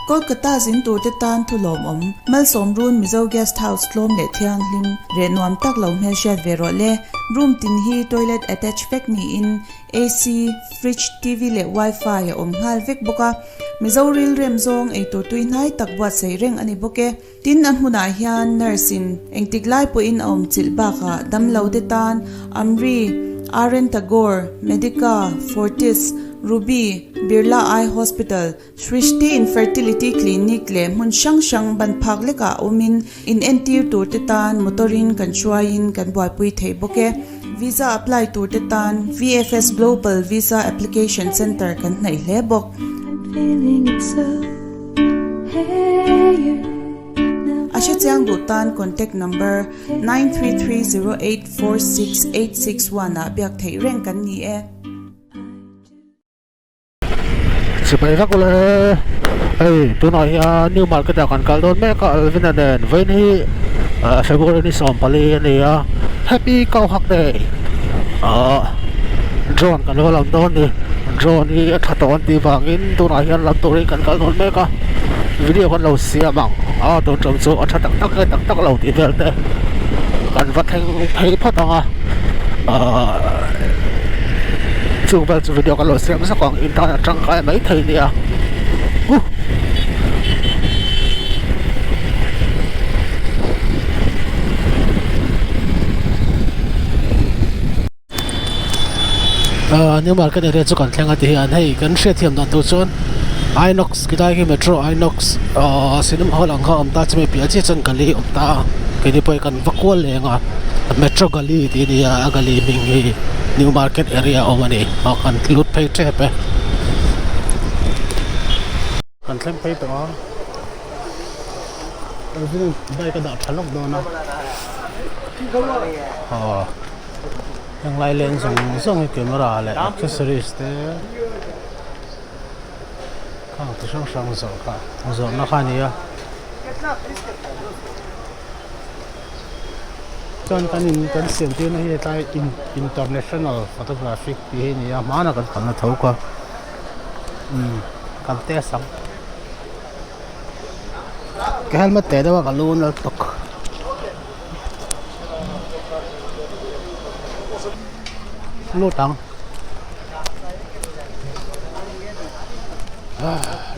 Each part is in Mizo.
Kolkata zin turte tan thu lawmawm, Malsawm Run Mizo Guest House tlawm leh thianghlim, reh nuam tak lo hmelhriat ve rawh le. Room tin hi toilet attach vek niin AC, fridge, TV leh wifi a awm nghal vek bawk a. Mizo rilrem zawng eitur tui hnai tak buatsaih reng a ni bawk e. Tin, a hmunah hian nurse in engtik lai pawhin a awm chilh bakah damlo te tan Amri, RN Tagore, Medica, Fortis, Ruby, Birla Eye Hospital, Srishti Infertility Clinic leh hmun hrang hrang ban phak lekah awmin inentir tur te tan motor in kan hruaiin kan buaipui thei bawk e. Visa apply tur te tan VFS Global Visa Application Centre kan hnaih hle bawk. A hre chiang duh tan contact number 9330846861 ah biak theih reng kan ni e. Chibai vak ule hei tunah hian new market ah kan kal dawn mek a Alvin-a nen vawiin hi February ni 14 a ni a happy cow hak day ahh drone kan va lam dawn a ni drone hi a tha tawh an tih vangin tunah hian lam turin kan kal dawn mek a video kan lo siam ang a tun tum chu a tha tak tak nge tak tak lo tih vel te kan va thleng phei phawt ang a ahh. Chung vel chu video kan lo siam zak ang in tan a tangkai mai thei nia huh. Ah new market area chu kan thleng a ti hian hei kan hriatthiam dan tur chuan Inox khilai khi metro Inox ah cinema hall ang kha a awm ta chumi piah chiah chuan gali a awm ta a keini pawh hi kan va kual leng a metro gali tih a nia a gali hming hi new market area a awm a ni ah kan lut phei tep e. Kan thleng phei tawh a Alvin bike a dah tha lawk dawn a aw heng lai leng zawng zawng hi camera leh accessories te. Khang ti hrang hrang zawrh kha zawrhna kha a ni a chuan kan in kan siam tirna hi hetlai in international photographic tih hi a ni a hmanah kan kalna tho kha umm kan test ang ka helmet teh deuh a ka lu nal tawk. Lut ang.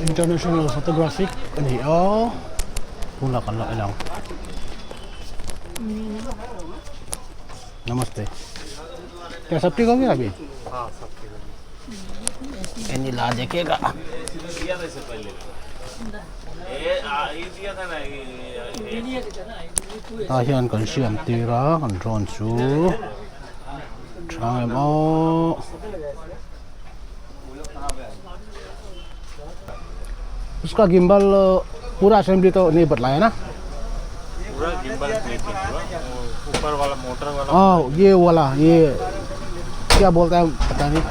International photographic a ni a tunah kan la en ang namaste kya sab theek ho gaya abhi eni la dekhega tah hian kan siam tir a kan drone chu. Tha em aw. Uska gimbal pura assembly to nahi badlaya na? पूरा gimbal नहीं चेंज हुआ वो ऊपर वाला motor वाला हाँ ये वाला ये क्या बोलता है पता नहीं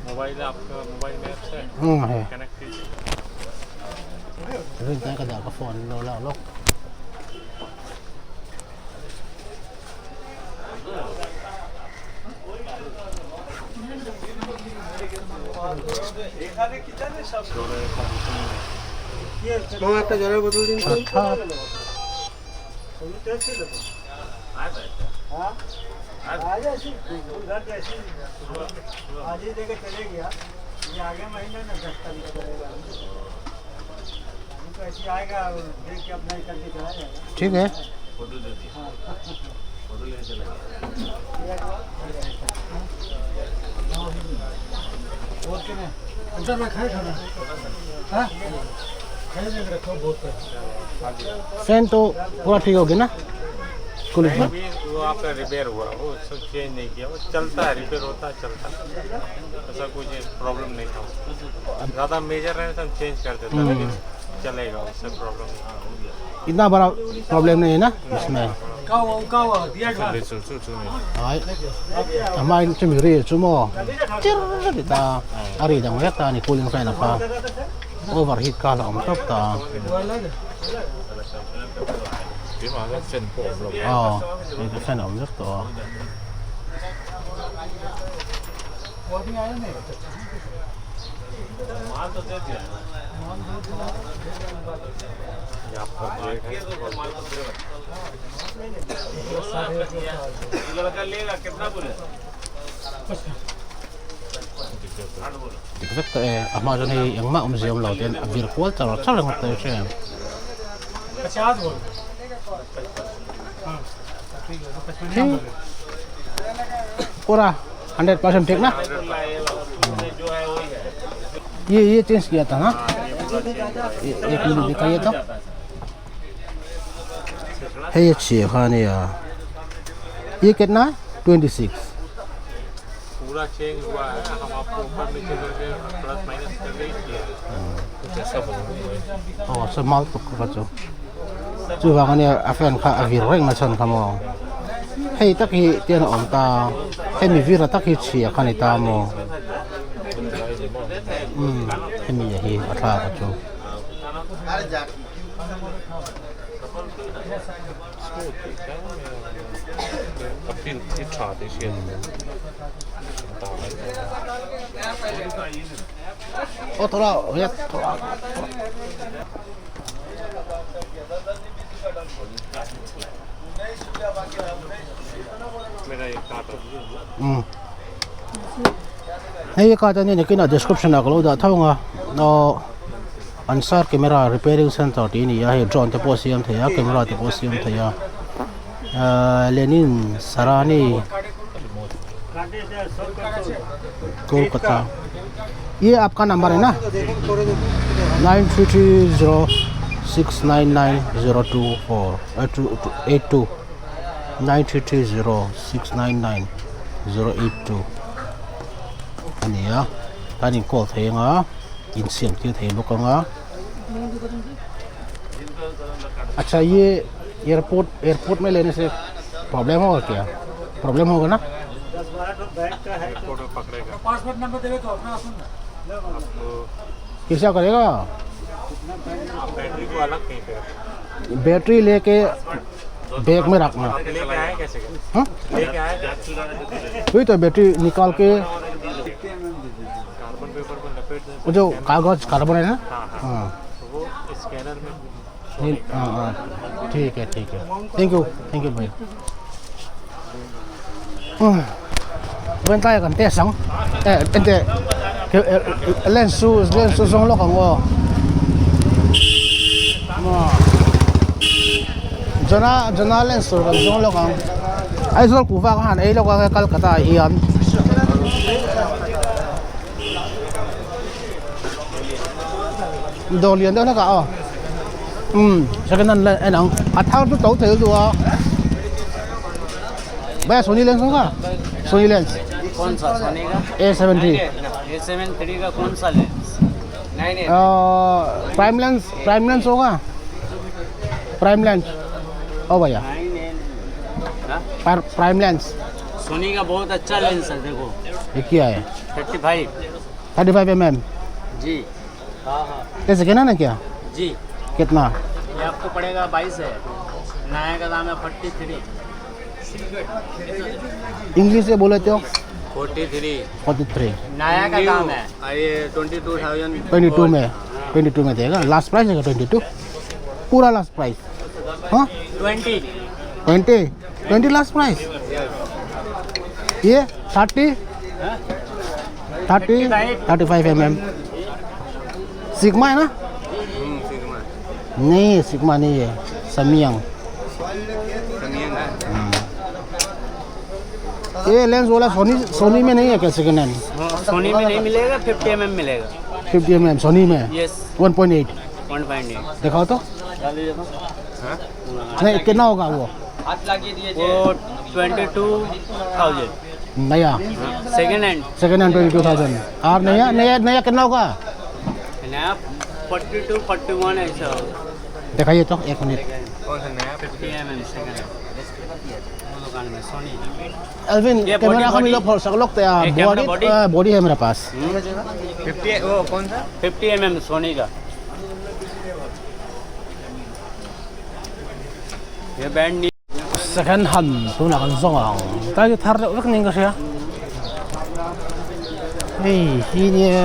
मोबाइल आपका मोबाइल में ऐप्स है हाँ है कनेक्ट कीजिए rin ka dah ka phone lo la lawk tha ठीक है फैन तो पूरा ठीक हो गया ना कूलिंग फैन अभी वो आपका रिपेयर हुआ वो सब चेंज नहीं किया वो चलता है रिपेयर होता है चलता है ऐसा कुछ प्रॉब्लम नहीं था उसमें। ज़्यादा मेजर रहे तो हम चेंज कर देते लेकिन चलेगा उससे प्रॉब्लम नहीं इतना बड़ा प्रॉब्लम नहीं है ना इसमें Ai a hmain chumi ri chu maw chir ti ta a ri dang vek ta a ni cooling fan a kha overheat kha a awm tawp ta aw fan a awm vek tawh a. Dik vek tawh e a hma chuan hei engmah awmzia awm lo ten a vir kual char char ringawt tawh e hre पूरा 100% ठीक ना ये चेंज किया था ना एक मिनट दिखाइए तो है ये अच्छी है खाने यार ये कितना है 26 पूरा चेंज हुआ है हम आपको ऊपर नीचे करके प्लस माइनस करके ही किया aw samal tuk kha chu chuvang ania a fan kha a vir reng na chhan kha maw hei tak hi tian a awm ta hemi vira tak hi chhia kha ni ta maw umm hemi hi a thlak a chu. Aw tawh la tawh la. Hei ka chuan nakinah description ah ka lo dah tho ang a aw Ansar camera repairing center tih a ni a hei drone te pawh a siam thei a camera te pawh a siam thei a ahh Lenin Sarani Kolkata ye aapka number hai na 9330 699024 82 9330 699 082 a ni a tan in call thei anga insiam tir thei bawk anga acha ye airport airport mein lene se problem hoga kya problem hoga na कैसा करेगा battery को अलग कहीं पे battery लेके bag में रखना लेके आए कैसे हाँ लेके आए वही तो बैटरी निकाल के कार्बन पेपर में लपेट दें वो जो कागज कार्बन है ना हाँ तो वो स्कैनर में नहीं हाँ हाँ ठीक है thank you भाई bên tay còn tê sống bên tê lên su xuống lúc còn ngô jona jona lên su còn xuống lúc còn ai xuống cú vang hàn ấy lúc còn Calcutta hiền đồ liền đâu nó cả sao cái này anh ông à thao tôi tấu thử rồi भैया Sony lens होगा Sony lens कौन सा सोनी का A73 A73 का कौन सा lens nine prime lens prime lens होगा prime lens ओ भैया prime lens Sony का बहुत अच्छा लेंस है देखो ये क्या है 35 35 mm जी हाँ हाँ कैसे कहना ना क्या जी कितना ये आपको पड़ेगा 22 है नया का दाम है 43 इंग्लिश से बोले तो 43 43 नया का दाम है ये 22,000 22 में 22 में देगा लास्ट प्राइस है 22 पूरा लास्ट प्राइस हाँ 20 20 20 लास्ट प्राइस ये 30 30 35 mm सिग्मा है ना नहीं सिग्मा नहीं है समियंग ये लेंस वाला सोनी सोनी में नहीं है क्या second hand Sony में नहीं मिलेगा 50 mm मिलेगा 50 mm सोनी में यस 1.8 1.8 दिखाओ तो नहीं कितना होगा वो वो 22,000 नया second hand second hand 22,000 और नया नया नया कितना होगा नया 42 41 ऐसा होगा दिखाइए तो एक minute 50 mm second hand. दुकान में सोनी Alvin ये कैमरा body, का मिलो body। फोड़ सक लोग ते ये camera body body? Body है मेरे पास 50 वो कौन सा 50 mm सोनी का ये बैंड नहीं second hand tuna kan zawng ang tlai chu thar deuh vek niin ka hria hei hi nia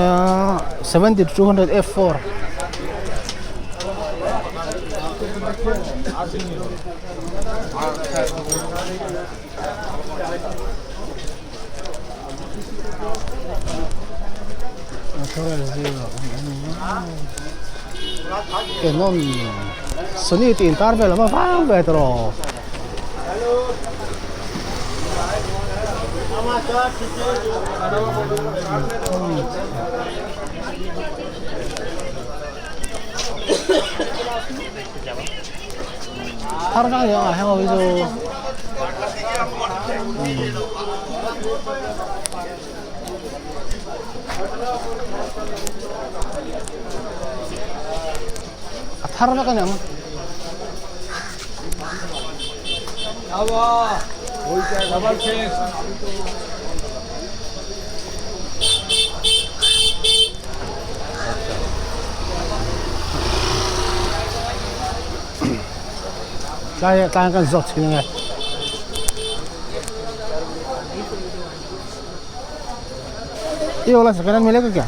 7200 F4 Canon Sony tih intar vel a va vang ve tawh thar vang ni ang ah heng ho hi chu a thar vek a ni ang. Tlai tlai kan zawk chhin ange. ये वाला second hand मिलेगा क्या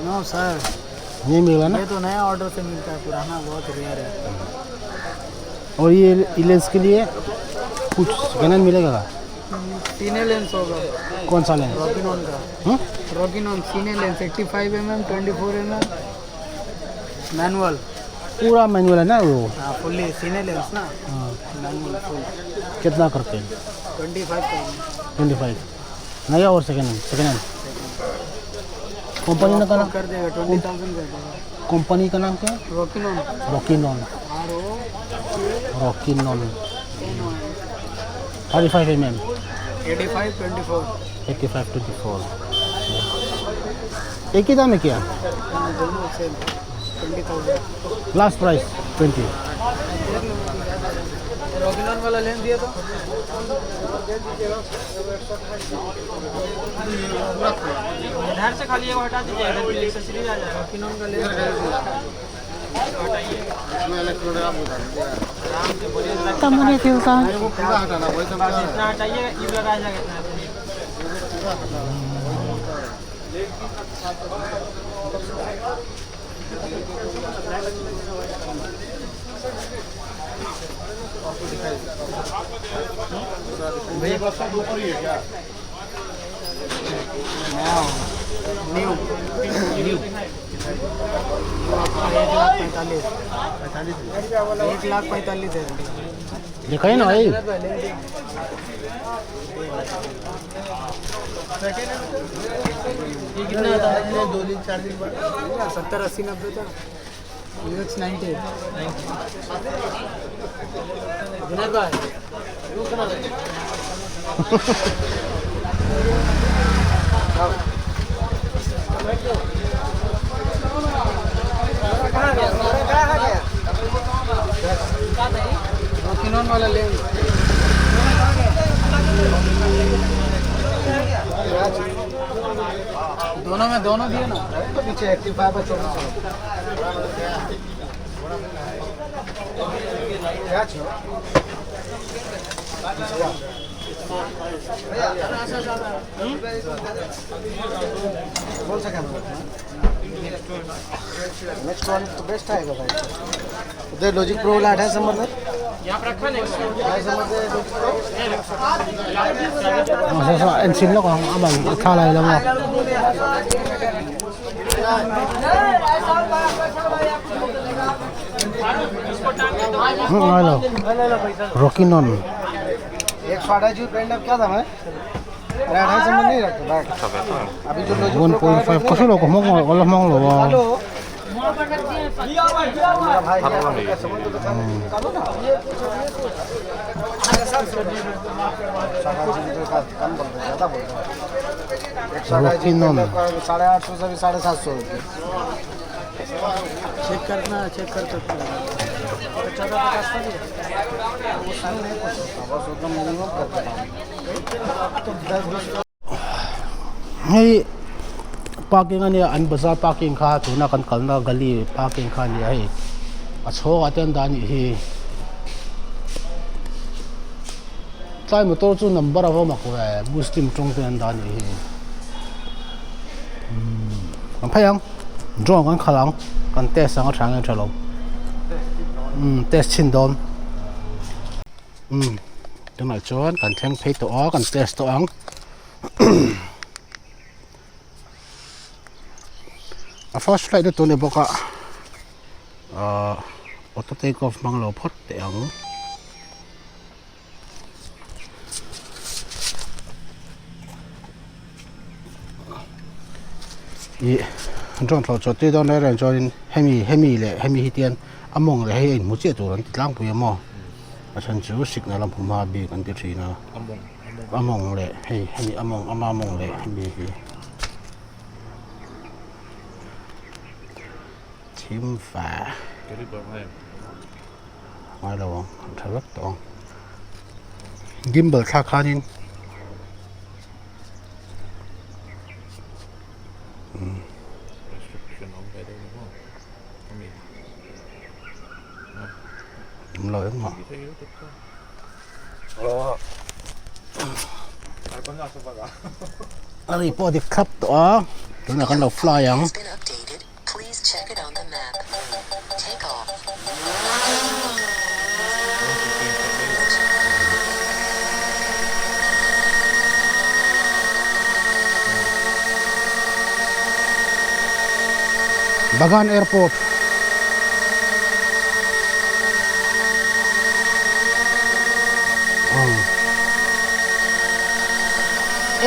no sir नहीं मिलेगा ना ये तो नया ऑर्डर से मिलता है पुराना बहुत रेयर है और ये लेंस के लिए कुछ सेकंड हैंड मिलेगा सीने लेंस होगा कौन सा लेंस रॉकिनॉन का हम्म? Rokinon cine lens 85 mm 24 mm manual पूरा मैनुअल है ना वो हाँ फुल्ली सीने लेंस ना मैनुअल फुल कितना करते हैं 25 25 नया और second hand second hand company का नाम कर देगा 20,000 कर देगा कंपनी का नाम क्या है Rokinon Rokinon R O Rokinon 35 mm 85 24 85 24 एक ही दाम है क्या दोनों same 20,000 last price 20 Rokinon वाला लेंस दिया तो इधर से खाली वो हटा दीजिए इधर एक्सेसरीज आ जाएगा रॉकिनॉन का लेंस इतना हटाइएगा ये लगाया जाएगा इतना न्यू न्यू आपका 1,45,000 1,45,000 है देखा ही ना भाई ये कितना आता है 2 दिन 4 दिन बाद 70 80 90 था यूएक्स 90 विनोद भाई रॉकिनॉन वाला लेंस दोनों में दोनों दिए ना पीछे एक्टिव फाइव है 24 क्या छो कौन सा camera next one तो बेस्ट आएगा भाई उधर लॉजिक प्रो वाला 28 नंबर है यहाँ पर रखा नहीं 28 नंबर से logic pro en chin lawk ang a bang a thla lai lo maw ngai lo Rokinon 128 GB pen drive क्या दाम है अरे 28 नंबर नहीं रखते बैठ अभी जो logic pro 1.5 ka hrelo ka hmang ka la hmang lo a भाई समझ तो निकालो ना कम बोल रहे ज़्यादा बोल रहे 128 जीबी 850 से भी 750 रुपये। Check करना चेक कर सकते हो 1450 का भी Hei parking ania an bazar parking kha tuna kan kalna gali parking kha ania hei a chhawngah te an dah anih hi tlai motor chu number a va mak ve muslim tawng te an dah anih hi umm kan phei ang drone kan khalh ang kan test ang a tha nge a tha lo umm test chhin dawn umm tunah chuan kan thleng phei tawh a kan test tawh ang. A first flight na tur a ni bawk a ahh auto take off hmang lo phawt teh ang. Ih drone thlawh chawt tir dawn reng reng chuanin hemi hemi leh hemi hi tian a mawng leh hei a inhmu chiah tur an ti tlangpui a maw a chhan chu signal a hmu hma bik an ti thin a. A mawng leh hei hemi a mawng ama mawng leh hemi hi thim va ngai lo ang a tha vek tawh ang gimbal thlak khanin awm lo engmah. A ri pawh a dik thlap tawh a tunah kan lo fly ang. Bagan airport.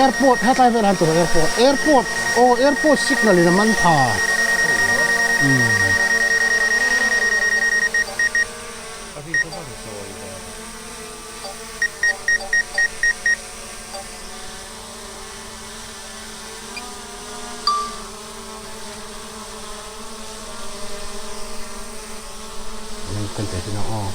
Airport hetlai velah hian tur airport airport aw airport signal in a man pha umm. Kan teh chin ang aw.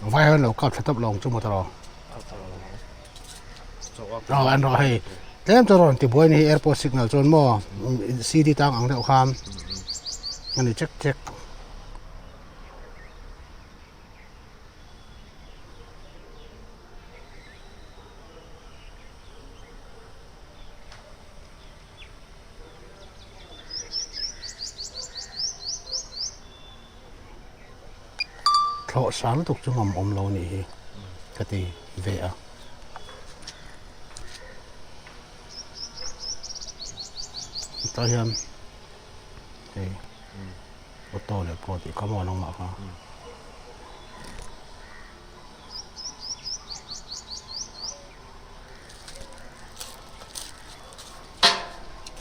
Vai ho lo kap tha tawp lo ang chu maw tawh rawh an rawh hei tlem chu rawn ti buai a ni hi airport signal chuan maw cd tang ang deuh khan a ni chek chek. Thlawh sang lutuk chu ngam awm lo a nih hi ka ti ve a. Hetah hian hei auto leh pawh tih kha maw nangmah kha.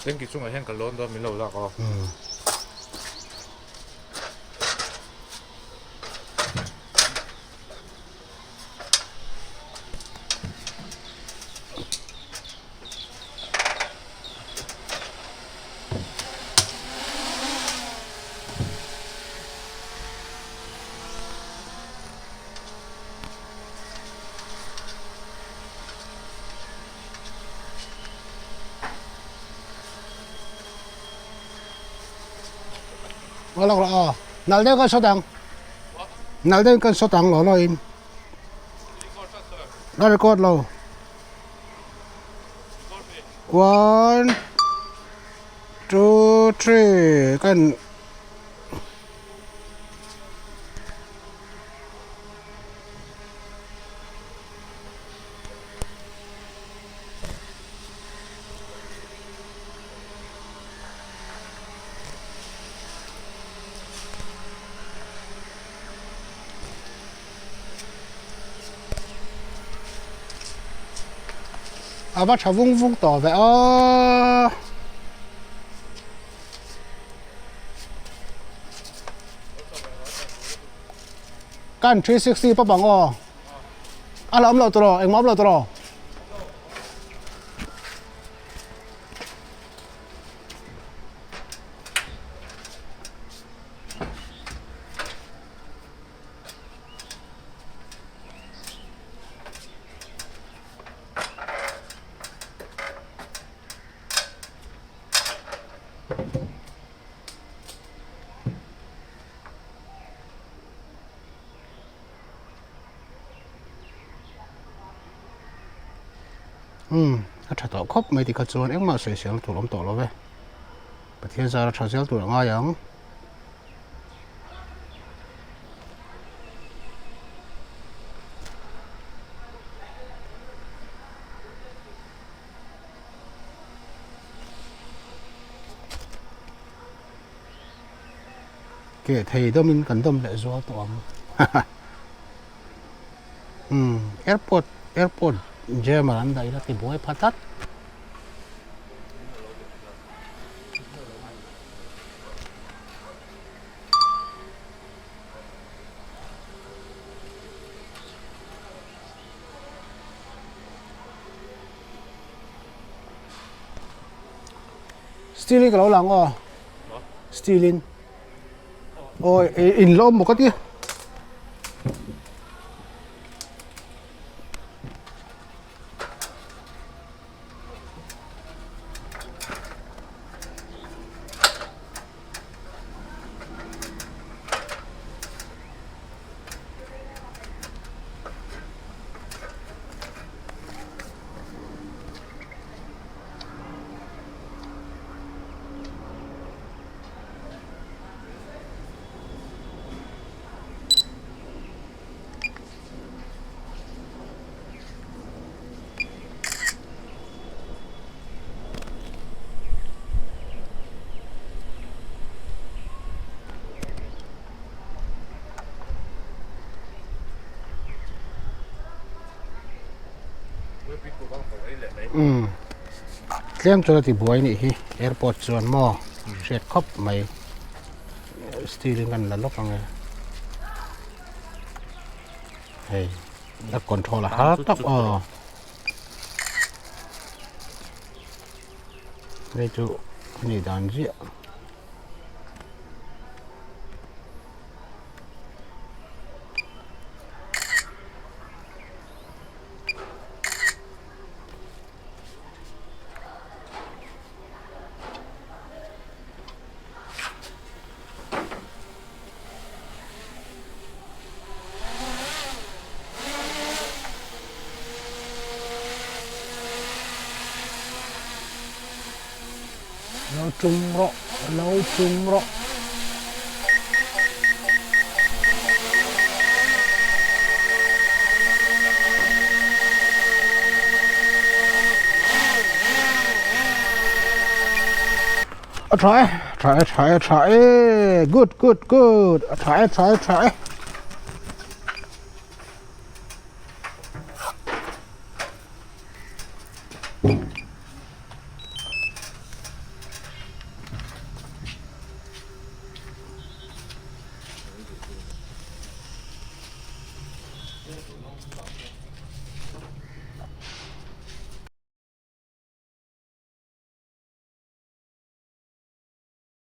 Tanki chungah hian ka lawn dawn min lo lak aw. Lawk rawh aw nalh deuh kan shot ang nalh deuhin kan shot ang law law in ka record lo one two three kan. A va tha vung vung tawh ve aw. Kan 360 pawp ang aw. A la awm lo tawh engmah awm lo tawh. Umm a tha tawh khawp mai tikha chuan engmah sawisel tur awm tawh lo ve Pathian zara tha zel tur a ngai ang. Keh thei dawmin kan dawm leh zual tawh ang umm airport airport jammer an dah ila tibuai pha tlat. Steel in ka lo lang aw steel in aw in lawm maw ka ti. Umm tlem chuan a ti buai nih hi airport chuan maw hriat khawp mai steel in kan la lawk ang e hei a control a har tak aw hei chu a nih dan ziah. Lo tum rawh lo tum rawh. A tha e tha e tha e tha e good good good a tha e tha e tha e.